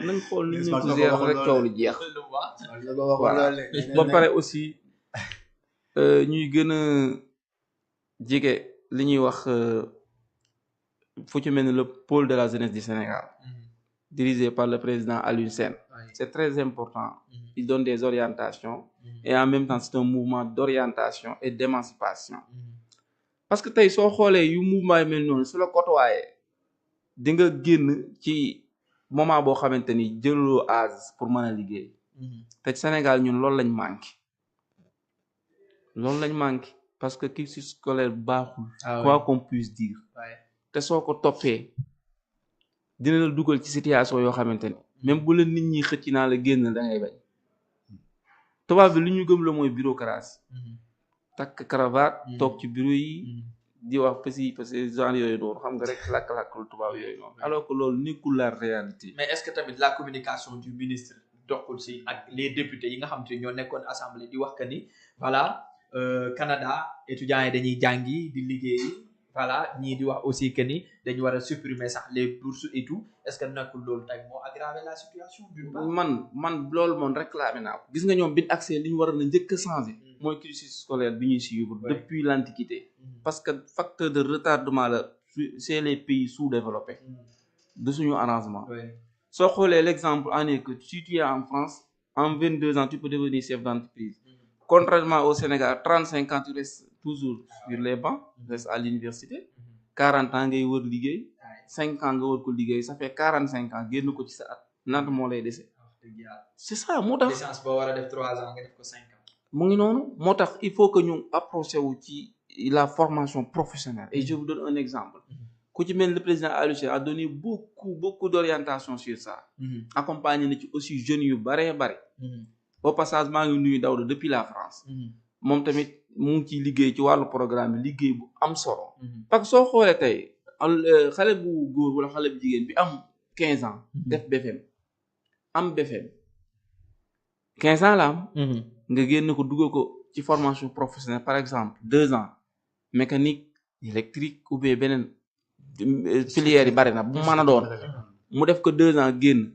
nañ xool ni ñu ko gérer rek coow lu jeex. ba pare aussi ñuy gën a jege li ñuy wax fu ci mel ni le pôle de la jeunesse du Sénégal dirigé par le président Alioune Sène. C'est très important. Il donne des orientations et en même temps c'est un mouvement d'orientation et d'émancipation. Parce que tey soo xoolee yu mouvement yi mel noonu su la côtoyé di nga génn ci moment boo xamante ni jëloo âge pour mën a liggéey. te Sénégal ñun loolu lañ manqué parce que cursus scolaire baaxul. quoi qu'on puisse dire. te soo ko toppee dina la dugal ci situation yoo xamante ni même bu la nit ñi xëcc naa la génn da ngay bañ. tubaab bi lu ñu gëm la mooy bureaucratie. takk cravate toog ci bureau yi. di wax parce que genre yooyu noonu xam nga rek lakk-lakk lu tubaab yooyu noonu. alors que loolu nekkul la réalité. mais est-ce que tamit la communication du ministre doxul si ak les députés yi nga xam te ñoo nekkoon assemblée di wax que ni voilà Canada étudiants yi dañuy jàngi di liggéeyi voilà ñii di wax aussi que ni dañu war a supprimer sax les bourses et tout est-ce que nekkul loolu tey moo aggraver la situation. man loolu moom réclamé naa ko. gis nga ñoom bi ñu accès li ñu war a njëkk a changer. mooy cursus scolaire bi ñuy suivre depuis l'antiquité. parce que facteur de retardement la c'est les pays sous-développés. de suñu arrangement. soo xoolee l'exemple en est que si tu es en France en 22 ans tu peux devenir chef d'entreprise. Contrairement au Sénégal 35 ans tu restes toujours sur les bancs, tu restes à l'université. 40 ans ngay wër liggéey. 5 ans nga wër ko liggéey ça fait 45 ans génn ko ci sa at ñaata moo lay dese. c'est ça moo tax. licence boo war a def 3 ans nga def ko 5 ans. mu ngi noonu moo tax il faut que ñu approché wu ci la formation professionnelle et je vous donne un exemple. ku ci mel le président Aliou Cissé a donné beaucoup d'orientation sur ça. accompagné na ci aussi jeunes yu bare. au passage maa ngi nuyu Daouda depuis la France. moom tamit mu ngi ciy liggéey ci wàllu programme bi liggéey bu am solo. parce que soo xoolee tey xale bu góor wala xale bu jigéen bi am 15 ans. def BFM am BFM 15 ans la am. nga génn ko dugal ko ci formation professionnelle par exemple 2 ans mécanique électrique ou bien beneen filière yi bari na bu mën a doon mu def ko 2 ans génn.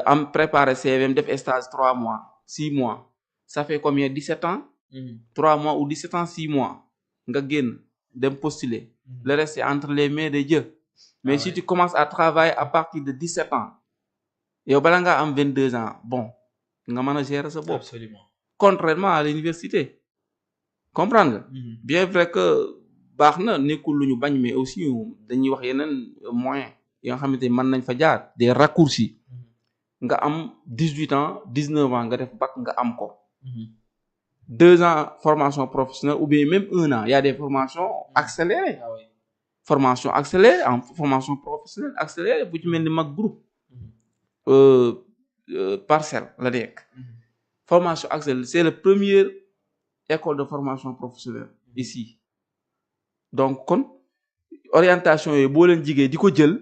am préparé CVM def stage 3 mois 6 mois ça fait combien 17 ans. 3 mois ou 17 ans 6 mois nga génn dem postuler. le reste c'est entre les mains de Dieu. mais si tu commences à travailler à partir de 17 ans yow bala ngaa am 22 ans bon nga mën a gérer sa bopp. absolument contrairement à l'université comprendre nga. bien vrai que baax na nekkul lu ñu bañ mais aussi dañuy wax yeneen moyens yi nga xamante ni mën nañ fa jaar des raccourcis. nga am 18 ans 19 ans nga def bac nga am ko. 2 ans formation professionnelle ou bien même 1 an il y a des formations accélérées. formation accélérée en formation professionnelle accélérée bu ci mel ni mag groupe. parcelle la nekk. formation accélérée c'est la première école de formation professionnelle ici. donc kon orientation yooyu boo leen jigee di ko jël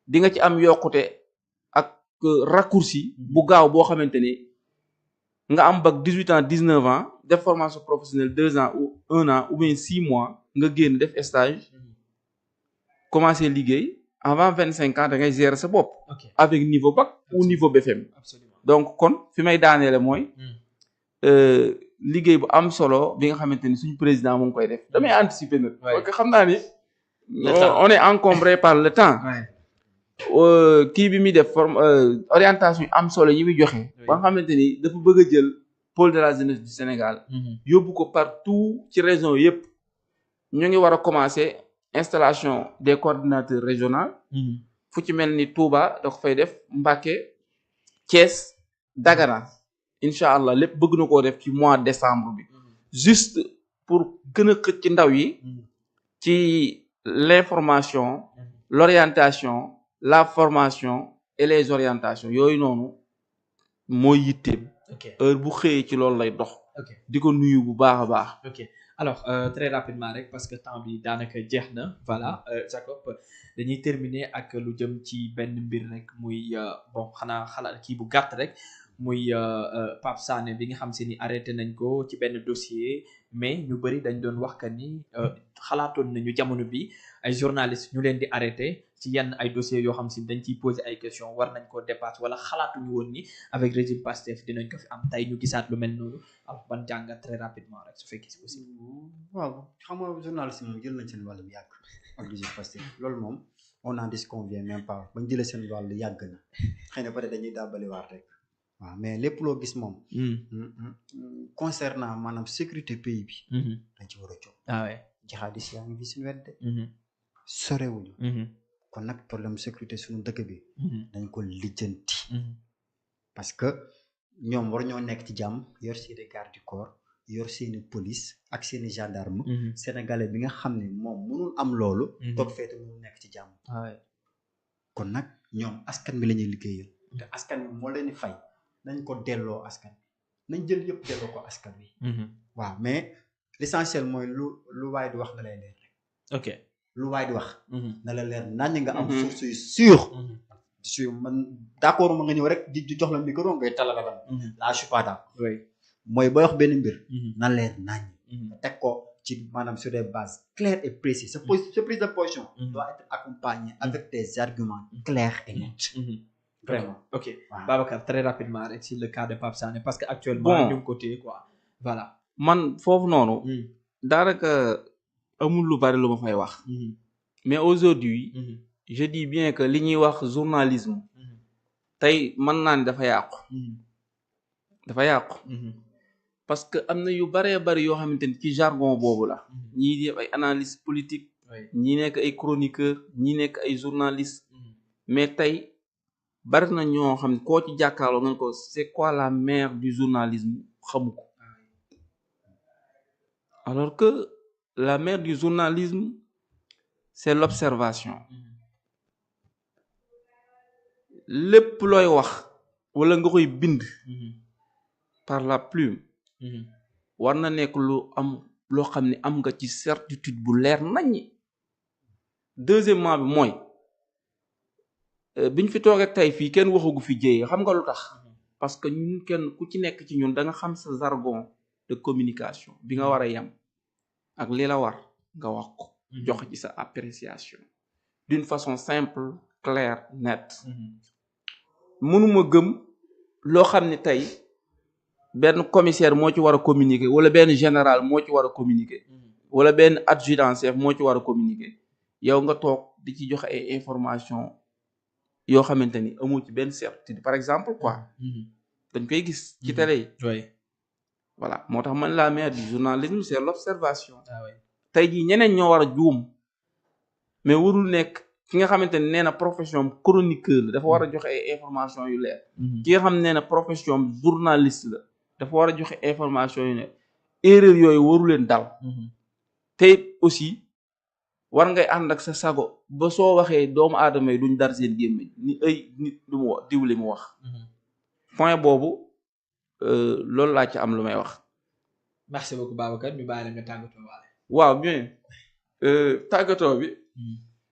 di nga ci am yokkute. raccourci bu gaaw boo xamante ni nga am bac 18 ans 19 ans def formation professionnelle 2 ans ou 1 an ou bien 6 mois nga génn def stage commencer liggéey avant 25 ans da ngay gérer sa bopp. avec niveau bac ou niveau BFM. donc kon fi may daaneele mooy liggéey bu am solo bi nga xamante ni suñu président mu ngi koy def damay anticiper nag. parce que xam naa ni on est encombré par le temps. kii bi muy def orientation am solo yi muy joxe. ba nga xamante ni dafa bëgg a jël pôle de la jeunesse du Sénégal. yóbbu ko partout ci région yëpp. ñu ngi war a commencer installation des coordinateurs régionaux. fu ci mel ni Touba da ko fay def Mbacké Thiès Dagana incha allah lépp bëgg na koo def ci mois de décembre bi. juste pour gën a xëcc ci ndaw yi. ci l'information l'orientation. la formation et les orientations yooyu noonu mooy yitteem. heure bu xëyee ci loolu lay dox. di ko nuyu bu baax a baax. ok alors très rapidement rek parce que temps bi daanaka jeex na voilà Jacob dañuy terminer ak lu jëm ci benn mbir rek muy bon xanaa kii bu gàtt rek muy Pape Sané bi nga xam si ni arrêté nañ ko ci benn dossier mais ñu bëri dañ doon wax que ni xalaatoon nañu jamono bi ay journalistes ñu leen di arrêté ci yenn ay dossiers yoo xam si dañ ciy poser ay questions war nañ koo dépasser wala xalaatuñu woon ni avec régime Pastef dinañ ko fi am tey ñu gisaat lu mel noonu alors ban jàngat très rapidement rek su fekkee si aussi. waaw xam nga journaliste moom jël nañ seen wàll bu yàgg ak régime Pastef loolu moom on n'en disconvient même pas bañ jëlee seen wàll yàgg na xëy na peut-être dañuy dàbbaliwaat rek waaw mais lépp loo gis moom. concernant maanaam sécurité pays bi. dañ ci war a jóg. ah ouais jihadis yaa ngi fi suñu wet de. sorewuñu. kon nag problème sécurité suñu dëkk bi. dañ ko lijjanti. parce que ñoom war ñoo nekk ci jàmm yor seeni garde du corps yor seeni police ak seeni gendarme. sénégalais bi nga xam ne moom mënul am loolu. toog feete mënul nekk ci jàmm. kon nag ñoom askan bi la ñuy liggéeyal. te askan bi moo leen di fay. nañ ko delloo askan bi nañ jël yëpp delloo ko askan bi. waaw mais l'essentiel mooy lu waay di wax na lay leer rek. ok lu waay di wax. na la leer nañ nga am source yu sûr man d'accord ma nga ñëw rek di jox la micro ngay talala la. là je suis pas d'accord. mooy booy wax benn mbir. na leer nañ. teg ko ci maanaam sur des bases claires et précises. sa prise de position. doit être accompagnée avec des arguments clairs et nets. Vraiment. Ok. Wow. Babacar, très rapidement, sur le cas de Pape Sané, parce qu'actuellement, de côté, quoi. Voilà. Man, foofu noonu. Daanaka amul lu bari lu ma fay wax. Mais aujourd'hui, je dis bien que li ñuy wax journalisme. tey mën naa ne dafa yàqu. dafa yàqu. parce que am na yu baree bari yoo xamante ni ci jargon boobu la. ñii di ay analyse politique. ñii nekk ay chroniqueur ñii nekk ay journaliste. mais tey. bari na ñoo xam ne koo ci jàkkaarloo nga ko c'est quoi la mère du journalisme xamu ko alors que la mère du journalisme c'est l'observation lépp looy wax wala nga koy bind par la plume war na nekk lu am loo xam ne am nga ci certitude bu leer naññi deuxièmement bi mooy biñ fi toogee tey fii kenn waxagu fi jéyee xam nga lu tax parce que ñun kenn ku ci nekk ci ñun da nga xam sa jargon de communication bi nga war a yem ak li la war nga wax ko jox ci sa appréciation d'une façon simple claire nette mënuma gëm loo xam ne tey benn commissaire moo ci war a communiquer wala benn général moo ci war a communiquer wala benn adjudant chef moo ci war a communiquer yow nga toog di ci joxe ay information yoo xamante ni amoo ci benn certitude par exemple quoi dañ koy gis ci télé yi voilà moo tax man la mère du journalisme c'est l'observation tey jii ñeneen ñoo war a juum mais warul nekk ki nga xamante ni nee na profession chroniqueur la dafa war a joxe ay information yu leer ki nga xam ne nee na profession journaliste la dafa war a joxe information yu leer erreur yooyu waru leen dal te aussi war ngay ànd ak sa sago ba soo waxee doomu aadama yi duñ dar seen gémmiñ ni ay nit lu mu wax diw li mu wax point boobu loolu laa ci am lu may wax. merci beaucoup Babacar ñu bàyyi la nga tàggatoo waale. waaw bien tàggatoo bi